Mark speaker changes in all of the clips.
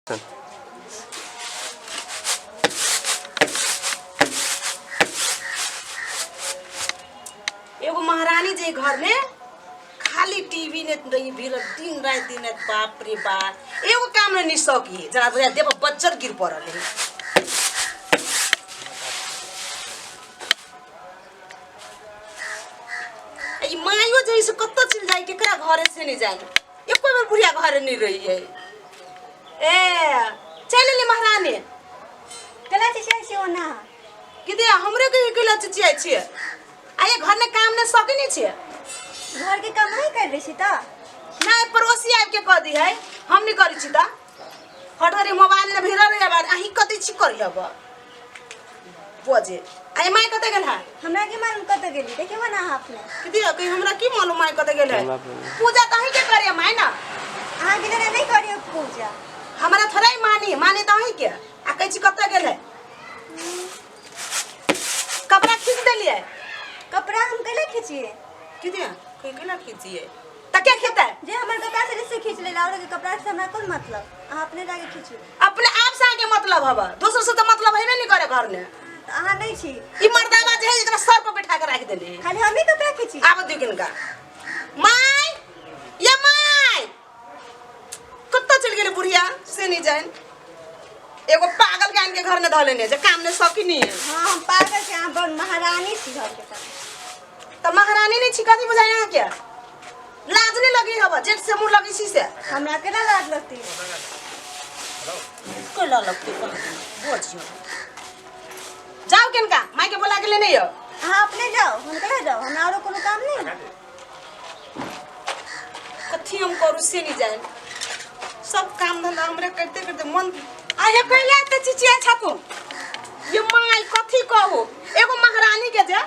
Speaker 1: एगो महारानी जे घर में खाली टीवी ने रही भीड़ दिन रात दिन रात, बाप रे बाप, एगो काम ने नहीं सकी जरा बुझा देव बज्जर गिर पड़ल है। ई मायो जे से कत्तो चल जाए, केकरा घरे से नहीं जाए, एको बेर बुढ़िया घरे नहीं रही है। ए चल ले महारानी।
Speaker 2: केला चिचियाइ छी ओना?
Speaker 1: कि दे हमरे के केला चिचियाइ छी? आ ये घर में काम ने सके नहीं छे?
Speaker 2: घर के काम नहीं कर रही छी त?
Speaker 1: नहीं, पड़ोसी आबि के कह दी है, हम नहीं करी छी त। हटरी मोबाइल ने भिरल रहे बाद अहीं कति छी करी हब बजे। आई my कते गेल है?
Speaker 2: हमरा के मालूम कत गेली, देखियो ना अहाँ अपने।
Speaker 1: कि दे कहीं हमरा की मालूम my कते गेल है? पूजा त अहीं के करे my ना।
Speaker 2: अहाँ के जरा नहीं करियो पूजा।
Speaker 1: हमरा थोड़ा ही मानी, मानी त अहीं के। आ कहै छी कते गेल है? कपड़ा खींच देलिए।
Speaker 2: कपड़ा हम केला खींचिए?
Speaker 1: कि दे कहीं केला खींचिए त के खींचते?
Speaker 2: जे हमर कपड़ा से से खींच लेला, और के कपड़ा से हमरा कोन मतलब? अहाँ अपने जाके खींचू।
Speaker 1: अपने आप से आगे मतलब हब, दोसर से तो मतलब हेबे नहीं करे घर ने।
Speaker 2: त अहाँ नहीं छी।
Speaker 1: ई मर्दावा जे है एकरा सर पर बैठा के राख देले।
Speaker 2: खाली हम ही कपड़ा खींची।
Speaker 1: आब दियो किनका। My या my कत्ता चल गेले बुढ़िया से नहीं जान। एगो पागल के आन के घर ने धले ने जे काम ने सकी नहीं।
Speaker 2: हां हम पागल के, अहाँ बड़ महारानी छी घर के।
Speaker 1: त महारानी नहीं छी कथी बुझाय अहाँ के? लाज नहीं लगी हब जेठ से मुंह लगी छी से?
Speaker 2: हमरा केना लाज लगती?
Speaker 1: केना लगती बोझियो। जाओ किनका माई के बोला के लेने यो।
Speaker 2: अहाँ अपने जाओ, हम केना जाओ? हमरा आरो कोनो काम नहीं।
Speaker 1: कथी हम करू से नहीं जान। सब काम धंधा हमरा करते करते मन आये कैला त चिचिया छापो। ये माई कथी कहू, एगो महारानी के जे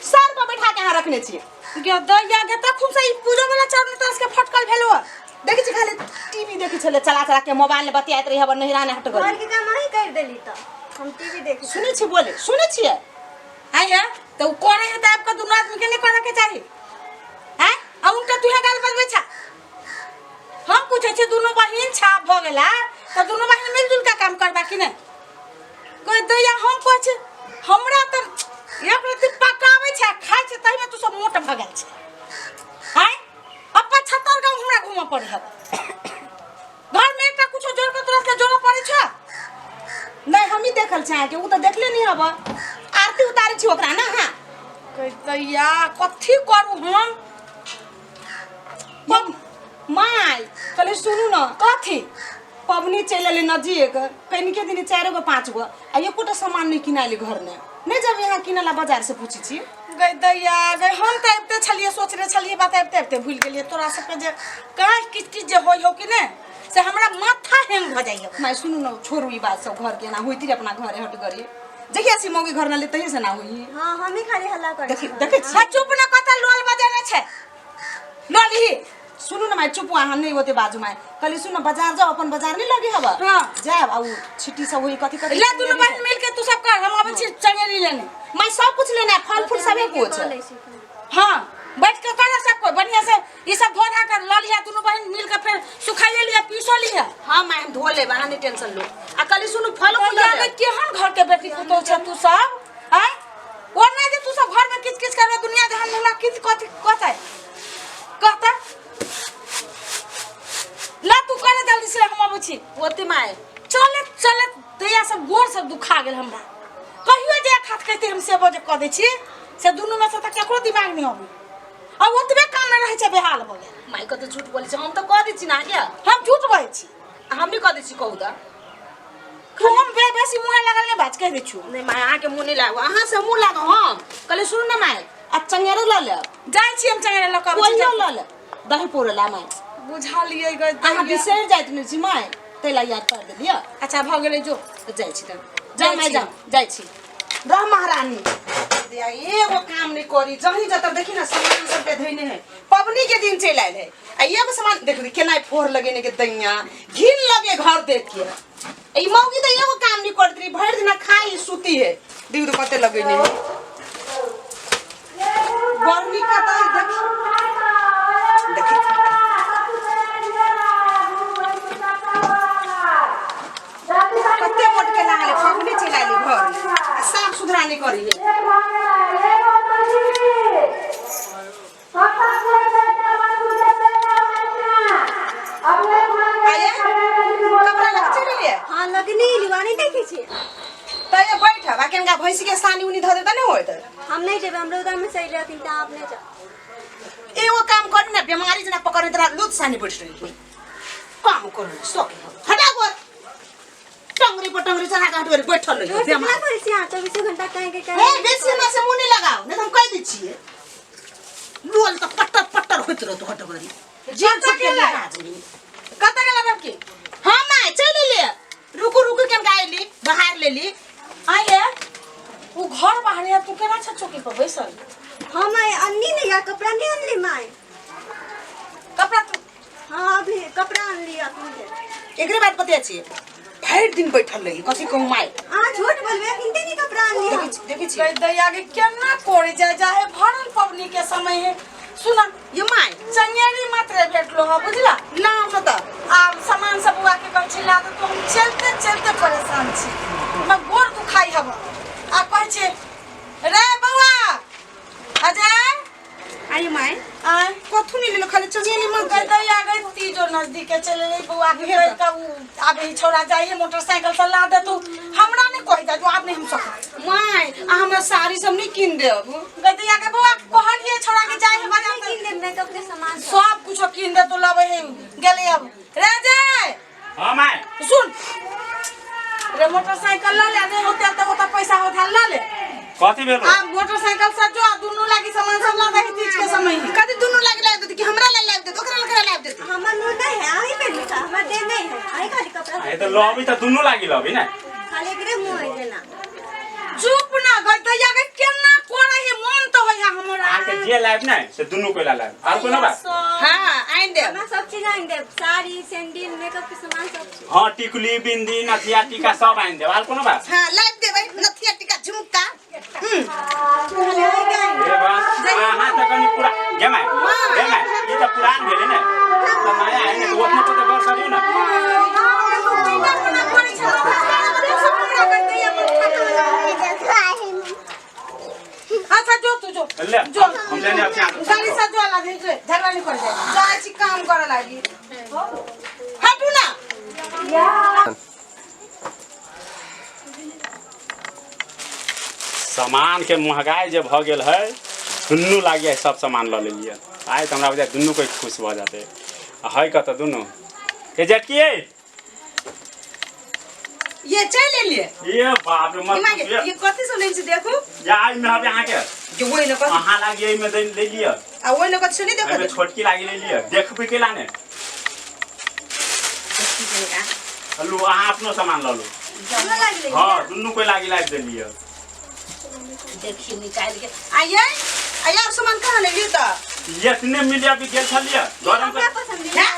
Speaker 1: सर पर बैठा के अहाँ रखने छी।
Speaker 3: गे दैया गे तखुन से ई पूजा वाला चरण तरस के फटकल भेलो।
Speaker 1: देखै छी खाली टीवी देखै छलै चला चला के, मोबाइल ने बतियाइत रही हब नहिरा ने हट
Speaker 2: घर
Speaker 1: गेल।
Speaker 2: के काम अहीं कर देली त हम टीवी देखै छी।
Speaker 1: सुनै छी बोले सुनै छियै?
Speaker 3: आये त उ करे है त आपका दुनू आदमी के नहीं करे के चाही। हैं आ उनका तू गाल बजबै छा? हम पूछै छी दुनू बहिन छा भ गेला त दुनू बहिन मिलजुल के काम करबा कि नहीं? कोई दैया हम कहै छी हमरा त एक रत्ती पकाबै छै खाइ छै तहिमे तू सब मोट भ गेल छै। हैं अब 75 गाँव हमरा घूमऽ पड़े हब। घर में एकटा कुछो जोड़ के तोरा के जोड़ऽ पड़ै छ?
Speaker 1: नहीं हम ही देखल छै अहाँके, उ त देखले नहीं हब। आरती उतारै छी ओकरा ना। हां
Speaker 3: कहै दैया कथी करू हम?
Speaker 1: My कहले सुनू न।
Speaker 3: कथी?
Speaker 1: पबनी चलि एलै नजीक, कनिके दिन 4 गो 5 गो आ एकोटा सामान नहीं किनाइले घर में। नहीं जब यहाँ किनला बाजार से पूछी छी।
Speaker 3: गई दैया गई हम त आबिते छलियै, सोचने छलियै बात आबिते आबिते भूलि गेलियै। तोरा सबके जे काहे किछ किछ जे होइ हौ कि ने से हमरा माथा हैंग भऽ जाइए।
Speaker 1: My सुनू न, छोड़ू ई बात सब, घर के ना होइत रे अपना घरे हट गरी। जहिया से मौगी घर न ले तहिया से ना होई।
Speaker 2: हां हम ही खाली हल्ला करै
Speaker 1: देखी
Speaker 2: छी।
Speaker 1: देखै छी।
Speaker 3: हाँ, चुप न कतऽ लोल बजेने छै लोल ही।
Speaker 1: सुनू न my, चुप अहाँ नहीं ओते बाजू my. कहली सुन न, बाजार जाओ, अपन बाजार नहीं लगे हब।
Speaker 3: हाँ।
Speaker 1: जाब आ उ छिट्टी सब होई कथी कथी।
Speaker 3: ले दुनू बहिन मिल के तू सब कर, हम आबै छी चंगेरी लेने।
Speaker 1: My सब कुछ लेना है, फल फूल सबे कुछ।
Speaker 3: हाँ बैठ के कर सब कोई बढ़िया से, ई सब धो धा कर ल लिया दुनू बहिन मिल के, फिर सुखाइए लिया पीसो लिया।
Speaker 1: हाँ my हम धो लेब, अहाँ नहीं टेंशन लो। आ कहली सुनू फल फूल
Speaker 3: दैया गे केहन घर के बेटी पुतोह छै तू सब? आँय और नहीं जे तू सब घर में किच किच करबे दुनिया जहान हमरा किच कथी कहतै कहतै। ला तू करे जल्दी से हम अबै छी।
Speaker 1: ओते my
Speaker 3: चलत चलत दैया सब गोर सब दुखा गेल हमरा। कहियो जे एक हाथ कहते हम से बजे कऽ दै छी से दुनू में से तऽ केकरो दिमाग नहीं अबै। आ ओतबे काम में रहै छै बेहाल भऽ गेल।
Speaker 1: My कते झूठ बोलै छै, हम तऽ कऽ दै छी ना के।
Speaker 3: हम झूठ बोलै छी?
Speaker 1: हम नहीं कऽ दै छी कहू तऽ।
Speaker 3: तू हम बेसी मुँह लगल नहीं बाज कहि दै छियौ।
Speaker 1: नहीं my अहाँके मुँह नहीं लागू, अहाँ से मुँह लागू हम। कहली सुनू ना my, आ चंगेरो लऽ लेब।
Speaker 3: जाइ छी हम चंगेरा लऽ कऽ आबै छी।
Speaker 1: पोहियो लऽ लेब, दही पौरे ला my.
Speaker 3: बुझलियै गै
Speaker 1: अहाँ
Speaker 3: दैया।
Speaker 1: बिसरि जाइत नहि छी my, ताहि ला याद पारि देलियै।
Speaker 3: अच्छा भऽ गेलै जो।
Speaker 1: तऽ जाइ छी तऽ। जाउ
Speaker 3: जाइ
Speaker 1: my
Speaker 3: छी।
Speaker 1: जाउ, जाइ छी। रह महारानी। एगो काम नहीं करी, जहीं जतऽ देखी ना सामान सबके धोइने है। पबनी के दिन चलि आयल है आ एगो सामान देख केना फोड़ लगेने के दैया घिन लगे घर देख के। ई मौगी तऽ एगो काम नहीं करत रही, भरि दिना खाई सुती है। दिउ तो कते लगेने है। बरनी का तऽ देखी देखी। नहीं करी है। आये कपड़ा लग चली लिए।
Speaker 2: हाँ, लगनी लिवानी देखै छी।
Speaker 1: त ये बैठ बा केनका भैंसी के सानी उनी धर देता नहीं होइत।
Speaker 2: हम नहीं जेबै, हम रौदा में चलि रहथिन तऽ अहाँ अपने जाउ।
Speaker 1: एगो काम करू ना, बीमारी जना पकड़ने तोरा लूत सानी बैठ रही काम करू शौक हटा गोर टंगरी पर टंगरी चढ़ा के हटबे बैठल रही।
Speaker 2: जोर से
Speaker 1: बीमार।
Speaker 2: केना करै छी अहाँ? 24 घंटा कहीं के
Speaker 1: ए
Speaker 2: कहीं।
Speaker 1: बेसी हमरा से मुंह नहीं लगाओ, नहीं तो हम कह दै छियै। लोल तऽ पट्टर पट्टर होइत रहतो हटबरी जेन
Speaker 3: कतऽ
Speaker 1: के
Speaker 3: गेलै?
Speaker 1: राज नहीं।
Speaker 3: कतऽ गेला बड़की?
Speaker 1: हाँ माय चलि ले, रुकू रुकू के हम आइली बाहर लेली।
Speaker 3: आइए उ घर बाहर है, तू केना छ चौकी पर बैसल?
Speaker 2: हाँ माय, अनली नहीं या कपड़ा नहीं अनली माय।
Speaker 3: कपड़ा तू
Speaker 2: हाँ, अभी कपड़ा अनली अपने।
Speaker 1: एकरे बात पते छी, भरि दिन बैठल रही कथी कहूँ माय।
Speaker 2: अहाँ झूठ बोलबै, अखन नहीं कपड़ा अनली हम।
Speaker 1: देखै छी, देखै छी।
Speaker 3: गई दैया के केना करे जाय जाहे, भरल पबनी के समय है। सुना
Speaker 1: ये my,
Speaker 3: चंगेरी मात्र भेटलो है बुझला
Speaker 1: ना हम तऽ
Speaker 3: आ सामान सब बुआ के कहै छी ला दे, तो हम चलते चलते परेशान छी, हमरा गोर दुखाई हब। आ कहै छी रे बौआ अजय।
Speaker 1: आइए my.
Speaker 3: आय।
Speaker 1: कथू नहीं लेलो, खाली चंगेली मत।
Speaker 3: गई दैया गई तीजो नजदीक के चले रही बौआ के कह के उ आबे ही छोरा जाइए मोटरसाइकिल से ला दे, तू हमरा नहीं कहि दे जो आब नहीं हम सकब।
Speaker 1: My, आ हमरा साड़ी सब नहीं किन देब?
Speaker 3: गई दैया के बौआ के कहलिए छोरा के जाइए बाजार
Speaker 2: नहीं
Speaker 3: से।
Speaker 2: किन देब मेकअप के सामान सब।
Speaker 3: सब कुछ किन दे तो लाबे है गेले अब रे जय।
Speaker 4: हाँ my.
Speaker 3: सुन रे, मोटरसाइकिल ल ले, नहीं होते तो ओता पैसा होता ल ले।
Speaker 4: कथी भेलो?
Speaker 3: आ मोटरसाइकिल से जो आ दुनू लागी सामान सब ला दे तीज के समय है।
Speaker 1: कथी दुनू लागी लाबि देती कि हमरा ला लाबि देती, ओकरा ला लाबि देती?
Speaker 2: हमर मुँह नहीं है, अहीं पे लिखा, हमर देह नहीं है, अहीं खाली कपड़ा।
Speaker 4: ए तऽ लबी तऽ दुनू लागी लबी ने।
Speaker 2: खाली एकरे मुँह है जेना।
Speaker 3: चुप ना गई दैया के केना करे है, मन तो होय है हमरा।
Speaker 4: अहाँके जे लायब ने से दुनू कोइला लायब, आर कोनो बात?
Speaker 1: हाँ आनि देब।
Speaker 2: हमरा सब चीज आनि देब, साड़ी सैंडल मेकअप के सामान सब चीज।
Speaker 4: हाँ, टिकुली बिंदी नथिया टीका सब आनि देब, आर कोनो बात?
Speaker 1: हाँ लाबि देबै नथिया टीका झुमका।
Speaker 2: खाली अहीं के आनि
Speaker 4: हे बा, अहाँ तऽ कनि पूरा गे my, गे my, ई तऽ पुरान भेलै ने, तऽ नया है ने, तऽ ओतने पर तऽ गौर करियौ ने।
Speaker 3: अच्छा जो तू जो
Speaker 4: ले,
Speaker 3: जो
Speaker 4: हम लेने आबै छी अहाँके।
Speaker 3: गाड़ी से जो ला दे, झगड़ा नहीं कर जाए।
Speaker 1: जाइ छी काम करऽ लागी, हटू ना।
Speaker 4: सामान के महगाई जे भऽ गेल है, दुनू लागी आइ सब सामान लऽ लेलियै। आइ तऽ हमरा बुझाइ दुनू कोइ खुश भऽ जेतै। आ है कतऽ दुनू हे जेटकी?
Speaker 1: ये चलि एलियै?
Speaker 4: ये बाप रे, मत
Speaker 1: ई माय,
Speaker 4: पूछिए।
Speaker 1: ये कथी सब लेने छी देखू।
Speaker 4: या एहिमे हबे अहाँके।
Speaker 1: जे ओहि ने कथी
Speaker 4: अहाँ लागी एहिमे ले लिअ।
Speaker 1: आ ओहि ने कथी से नहीं देखो।
Speaker 4: एहिमे छोटकी लागी ले लिअ, देखबै केला ने। लू, अहाँ अपनो सामान लऽ लू।
Speaker 2: दुनू लागि लेलियै?
Speaker 4: हाँ, दुनू कोइ लागी लाबि देलियै।
Speaker 1: देखिए निकाल के आइए आइए, और सामान कहाँ लेलियै तऽ?
Speaker 4: एतने मिल अभी गेल छलियै गरम
Speaker 2: हमरा पसंद है।
Speaker 1: हैं?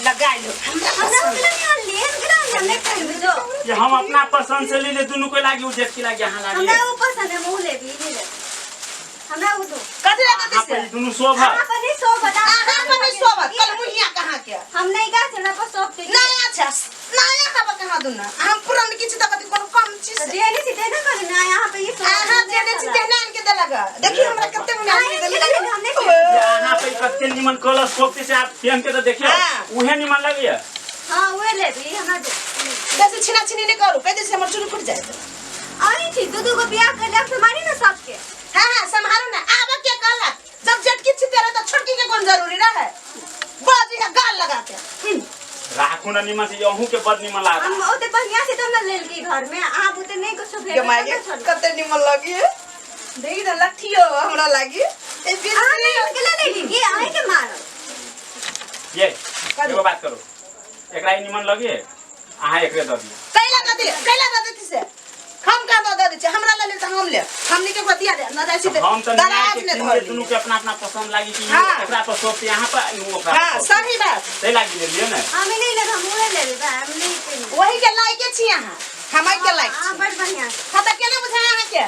Speaker 1: लगा लो हमरा
Speaker 2: हमरा
Speaker 1: पसंद।
Speaker 2: ओकरा नहीं आनलियै, हम केना आनलियै? हम नहीं पहिनबै जो।
Speaker 4: ये हम अपना पसंद से ले ले दुनू कोइ लागी, उ जेटकी लागी अहाँ लागी।
Speaker 2: हमरा वो पसंद है, मुँह लेबी, ई नहीं लेबी। हमरा वो दो।
Speaker 1: कथी लगा
Speaker 4: अहाँ
Speaker 1: से
Speaker 4: पर ई दुनू शोभा।
Speaker 2: अहाँ पर नहीं शोभत,
Speaker 1: अहाँ पर नहीं शोभत, कल मुहिया कहाँ के?
Speaker 2: हम नहीं गा, हमरा पर शोभते।
Speaker 1: नया छै, नया हवा कहाँ दुना, हम पुरान किछु तऽ कथी कोनो कम चीज
Speaker 2: तऽ
Speaker 1: से?
Speaker 2: जे नहि छी तेना करू ने, यहाँ पे ई शोभत
Speaker 1: अहाँ
Speaker 2: नहि
Speaker 1: जेने छी
Speaker 2: छलै।
Speaker 1: तेहने आनि के देलक। देखियौ हमरा कते मुना आनि के
Speaker 2: अहाँ
Speaker 1: देलक।
Speaker 2: हम नहीं
Speaker 4: ये अहाँ पे कते निमन कलर शोभते से आप पहन के तऽ देखियौ।
Speaker 1: हाँ।
Speaker 4: उहे निमन लगैया।
Speaker 2: हाँ, उहे लेबी, हमरा दो।
Speaker 1: बेसी छिना छिनी नहि करू, कहि दै छी हमर चुरू फुटि जायत।
Speaker 2: अहीं छी, दू दू गो बियाह कर लेब, सम्हारी ने सबके।
Speaker 1: हाँ हाँ सम्हारू ना, आब के कहलक जब जेटकी छी तेरे तऽ छोटकी के कोन जरूरी रहे, बाजी है गाल लगा के।
Speaker 4: राखू ना निमन से, अहूँ के बड़ निमन लागत।
Speaker 2: हम ओते बढ़िया से तो न लेलकी घर में, अहाँ बुते नहीं कुछो भेल।
Speaker 1: गे माय गे, कते निमन लगी देखी तऽ लठियो हमरा लागी ए
Speaker 2: अहाँ
Speaker 1: बिजली।
Speaker 2: नहीं के लेली की अहीं के मारब।
Speaker 4: ये एगो बात करू, एकरा ई निमन लगे, अहाँ एकरे दऽ दियौ।
Speaker 1: कैला दऽ दे, कैला दऽ देती से हम कहाँ दऽ दै छियै? हमरा लऽ ले तऽ हम लेब, हमनी के बतिया दे न जाइ छी तऽ
Speaker 4: हम तऽ न्याय
Speaker 1: दराज
Speaker 4: के
Speaker 1: ने
Speaker 4: किन
Speaker 1: धर
Speaker 4: के दुनू के अपना अपना पसंद लागी कि
Speaker 1: हाँ।
Speaker 4: एकरा पर शोभते यहाँ पर, ई ओकरा पर
Speaker 1: हाँ
Speaker 4: शोभते।
Speaker 1: सही बात।
Speaker 4: ताहि लागी लेलियै ने।
Speaker 2: हम नहीं लेब, हम उहे लेबै भाई, हम नहीं पेनबै।
Speaker 1: वही के लायके छी अहाँ, हमार के लायक
Speaker 2: अहाँ
Speaker 1: छी।
Speaker 2: बड़ बढ़िया।
Speaker 1: हाँ तऽ केना बुझाय अहाँके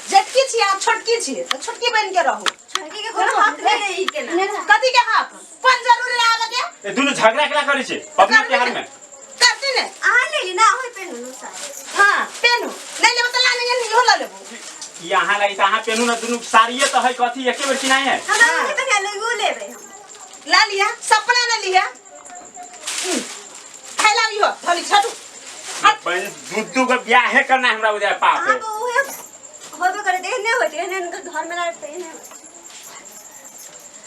Speaker 1: जेटकी छी अहाँ, छोटकी छी तऽ छोटकी बनि के रहू।
Speaker 2: छोटकी के कोनो हक नहीं रही केना?
Speaker 1: कथी के हक, कोन जरूरी आबे के?
Speaker 4: ए दुनू झगड़ा केला करै छै पबनी त्योहार में?
Speaker 1: करते ने।
Speaker 2: अहाँ लेली ना, अहाँ पेनू साड़ी।
Speaker 1: हाँ पेनू, नहीं लेबै तऽ लाने इहो लऽ लेबै।
Speaker 4: ई अहाँ लागि तऽ अहाँ पेनू ने दुनू साड़िए तऽ है कथी एके बेर किनाइ है।
Speaker 2: हमरा नहीं पहना लो, वो लेबे हम।
Speaker 1: ला लिया सपना ना लिया। खाइ ला इहो धली छटू।
Speaker 4: बहन दू दू के ब्याहे करना है हमरा बुझाय पाप
Speaker 2: अहाँ
Speaker 4: है।
Speaker 2: को उहे होबे करे एहने होइत, एहने हुनकर घर में लागे एहने होइत।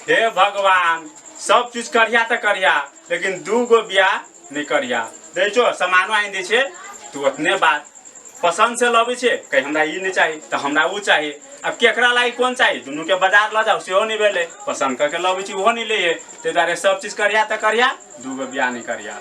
Speaker 4: हे भगवान, सब चीज करिया तऽ करिया, लेकिन दू गो ब्याह नहीं करिया। दै छो सामानो आनि दै छै तू उतने बात पसंद से लबै छै, कहीं हमरा ई नहीं चाही तऽ हमरा उ चाही। अब केकरा लागि कोन चाही, दुनू के बाजार लऽ जाउ सेहो नहीं भेलै, पसंद करके लबै छी ओहो नहीं लैए। ताहि दुआरे सब चीज करिया तऽ करिया, दू गो ब्याह नहीं करिया।